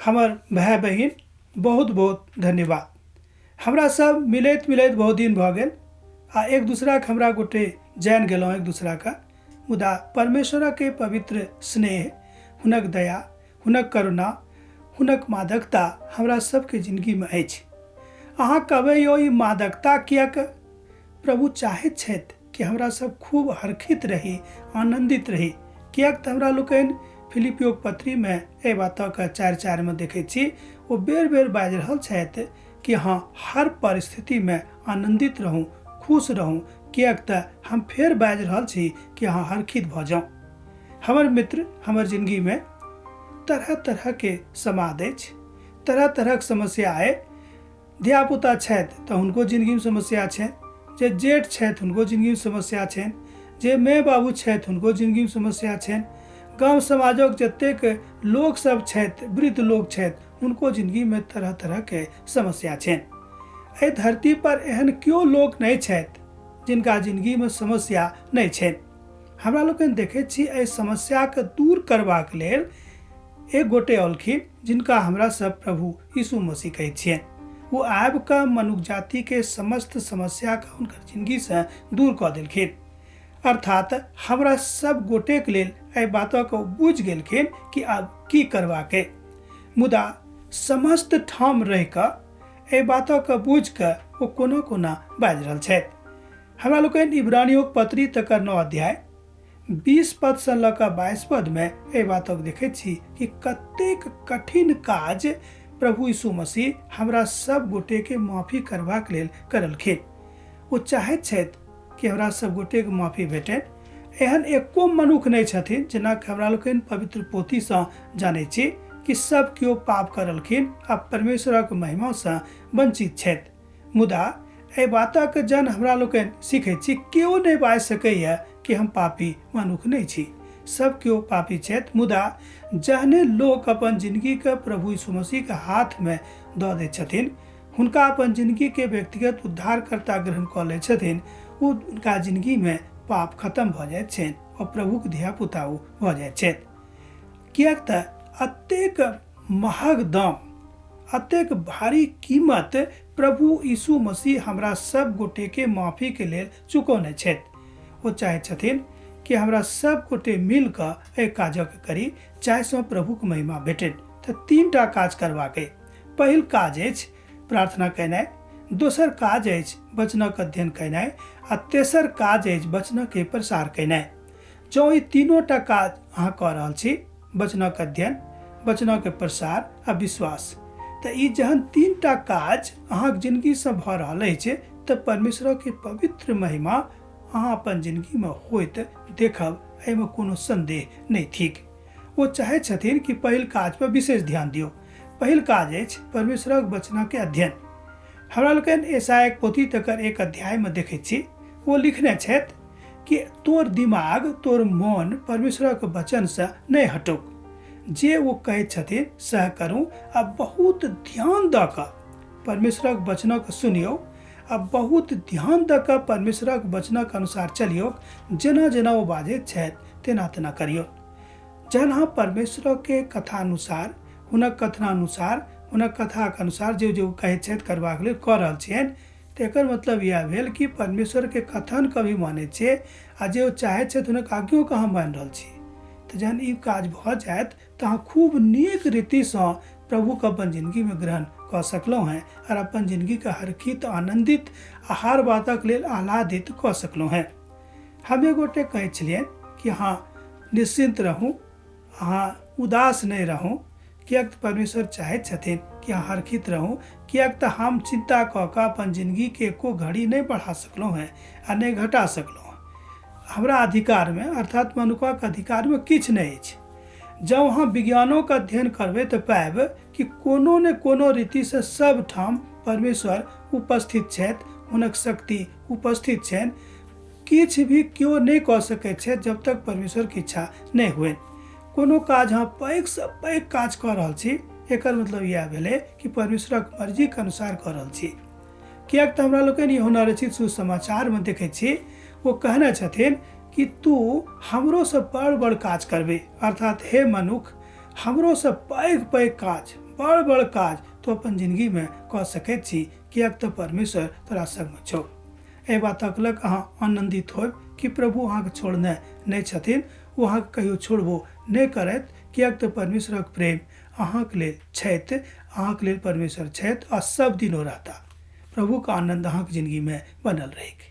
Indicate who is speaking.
Speaker 1: हमर भाय बहिन, बहुत बहुत धन्यवाद। हमरा सब मिलैत मिलैत बहुत दिन भऽ गेल आ एक दूसराके हमरा गोटे जानि गेलहुँ एक दूसराके। मुदा परमेश्वरके पवित्र स्नेह, हुनक दया, हुनक करुणा, हुनक मादकता हमरा सबके जिन्दगीमे अछि। अहाँ कहबै यौ ई मादकता किएक? प्रभु चाहैत छथि कि हमरा सब खूब हर्षित रही, आनन्दित रही। किएक तऽ हमरा लोकनि फिलिपियोक पत्रीमे एहि बातक 4:4 मे देखैत छी, ओ बेर बेर बाजि रहल छथि कि अहाँ हर परिस्थितिमे आनन्दित रहू, खुश रहू, किएक तऽ हम फेर बाजि रहल छी कि अहाँ हर्षित भऽ जाउ। हमर मित्र, हमर जिन्दगीमे तरह तरहके समाद अछि, तरह तरहक समस्या अइ। धियापुता छथि तऽ हुनको जिन्दगीमे समस्या छनि, जे जेठ छथि हुनको जिन्दगीमे समस्या छनि, जे माय बाबू छथि हुनको जिन्दगीमे समस्या छनि, गाम समाजक जतेक लोकसभ छथि, वृद्ध लोक छथि, हुनको जिन्दगीमे तरह तरहके समस्या छनि। एहि धरती पर एहन केओ लोक नहि छथि जिनका जिन्दगीमे समस्या नहि छनि। हमरा लोकनि देखैत छी एहि समस्याके दूर करबाक लेल एक गोटे औलखिन जिनका हमरा सब प्रभु यीशु मसीह कहै छियनि। ओ आबि कऽ मनुख जातिके समस्त समस्याके हुनकर जिन्दगीसँ दूर कऽ देलखिन। अर्थात हमरा सब गोटेके लेल एहि बातके ओ बुझि गेलखिन कि आब की करबाक अइ। मुदा समस्त ठाम रहि कऽ एहि बातके बुझि कऽ ओ कोना कोना बाजि रहल छथि। हमरा लोकनि इब्रानियोक पत्री तकर 9 अध्याय 20 पदसँ लऽ कऽ 22 पदमे एहि बातक देखैत छी कि कतेक कठिन काज प्रभु यीशु मसीह हमरा सब गोटेके माफी करबाक लेल करलखिन। ओ चाहैत छथि कि हमरा सब गोटेके माफी भेटनि। एहन एको मनुख नहि छथिन, जेना कि हमरा लोकनि पवित्र पोथीसँ जानै छी कि सब केओ पाप करलखिन आ परमेश्वरक महिमासँ वंचित छथि। मुदा एहि बातक जन हमरा लोकनि सीखै छी, केओ नहि बाजि सकैए कि हम पापी मनुख नहि छी। सब केओ पापी छथि। मुदा जहने लोक अपन जिन्दगीके प्रभु यीशु मसीहके हाथमे दऽ दै छथिन, हुनका अपन जिन्दगीके व्यक्तिगत उद्धारकर्ता ग्रहण कऽ लै छथिन, ओ हुनका जिन्दगीमे पाप खत्म भऽ जाइत छनि और प्रभुके धियापुता ओ भऽ जाइत छथि। किएक तऽ अतेक महग दाम, अतेक भारी कीमत प्रभु यीशु मसीह हमरा सब गोटेके माफीके लेल चुकौने छथि। ओ चाहैत छथिन कि हमरा सब गोटे मिल कऽ एहि काजक करी जाहिसँ प्रभुक महिमा भेटनि। तऽ 3 काज करबाक अइ। पहिल काज अछि प्रार्थना केनाइ, दोसर काज अछि वचनक अध्ययन केनाइ आ तेसर काज अछि वचनके प्रसार केनाइ। जँ ई 3 काज अहाँ कऽ रहल छी, वचनक अध्ययन, वचनक प्रसार आ विश्वास, तऽ ई जहन 3 काज अहाँक जिन्दगीसँ भऽ रहल अछि तऽ परमेश्वरके पवित्र महिमा अहाँ अपन जिन्दगीमे होइत देखब, एहिमे कोनो संदेह नहि थिक। ओ चाहैत छथिन कि पहिल काज पर विशेष ध्यान दियौ। पहिल काज अछि परमेश्वरक वचनके अध्ययन। हमरा लोकनि यशायाक पोथी तकर 1 अध्यायमे देखैत छी, ओ लिखने छथि कि तोर दिमाग, तोर मन परमेश्वरक वचनसँ नहि हटौक, जे ओ कहैत छथिन सएह करू आ बहुत ध्यान दऽ कऽ परमेश्वरक वचनक सुनियौ आ बहुत ध्यान दऽ कऽ परमेश्वरक वचनक अनुसार चलियौ, जेना जेना ओ बाजैत छथि तेना तेना करियौ। जहन अहाँ परमेश्वरके कथानुसार, हुनक कथनानुसार, हुनक कथाक अनुसार जे जे ओ कहैत छथि करबाक लेल कऽ रहल छियनि, तऽ एकर मतलब इएह भेल कि परमेश्वरके कथन कभी मानै छियै आ जे ओ चाहैत छथि हुनक आज्ञोके अहाँ मानि रहल छी। तऽ जहन ई काज भऽ जायत तऽ अहाँ खूब नीक रीतिसँ प्रभुके अपन जिन्दगीमे ग्रहण कऽ सकलहुँ हेँ आओर अपन जिन्दगीके हर्षित, आनन्दित आ हर बातक लेल आह्लादित कऽ सकलहुँ हेँ। हम एक गोटे कहै छलियनि कि अहाँ निश्चिन्त रहू, अहाँ उदास नहि रहू, किएक तऽ परमेश्वर चाहैत छथिन कि अहाँ हर्षित रहू। किएक तऽ हम चिन्ता कऽ कऽ अपन जिन्दगीके एको घड़ी नहि बढ़ा सकलहुँ हेँ आ नहि घटा सकलहुँ हेँ। हमरा अधिकारमे, अर्थात मनुखक अधिकारमे किछु नहि अछि। जँ अहाँ विज्ञानोके अध्ययन करबै तऽ पायब कि कोनो ने कोनो रीतिसँ सब ठाम परमेश्वर उपस्थित छथि, हुनक शक्ति उपस्थित छनि। किछु भी केओ नहि कऽ सकैत छथि जब तक परमेश्वरके इच्छा नहि हुए। कोनो काज अहाँ पैघसँ पैघ काज कऽ रहल छी, एकर मतलब इएह भेलै कि परमेश्वरक मर्जीके अनुसार कऽ रहल छी। किएक तऽ हमरा लोकनि यूहन्ना रचित सुसमाचारमे देखै छी, ओ कहने छथिन कि तू हमरोसँ बड़ बड़ काज करबै, अर्थात हे मनुख हमरोसँ पैघ पैघ काज, बड़ बड़ काज तो अपन जिन्दगीमे कऽ सकैत छी, किएक तऽ परमेश्वर तोरा संगमे छौ। एहि बातक लग अहाँ आनन्दित होयब कि प्रभु अहाँके छोड़ने नहि छथिन, ओ अहाँके कहियो छोड़बो नहि करत, किएक तऽ परमेश्वरक प्रेम अहाँके लेल छथि, अहाँके लेल परमेश्वर छथि आ सब दिन ओ रहता। प्रभुके आनन्द अहाँके जिन्दगीमे बनल रहैक।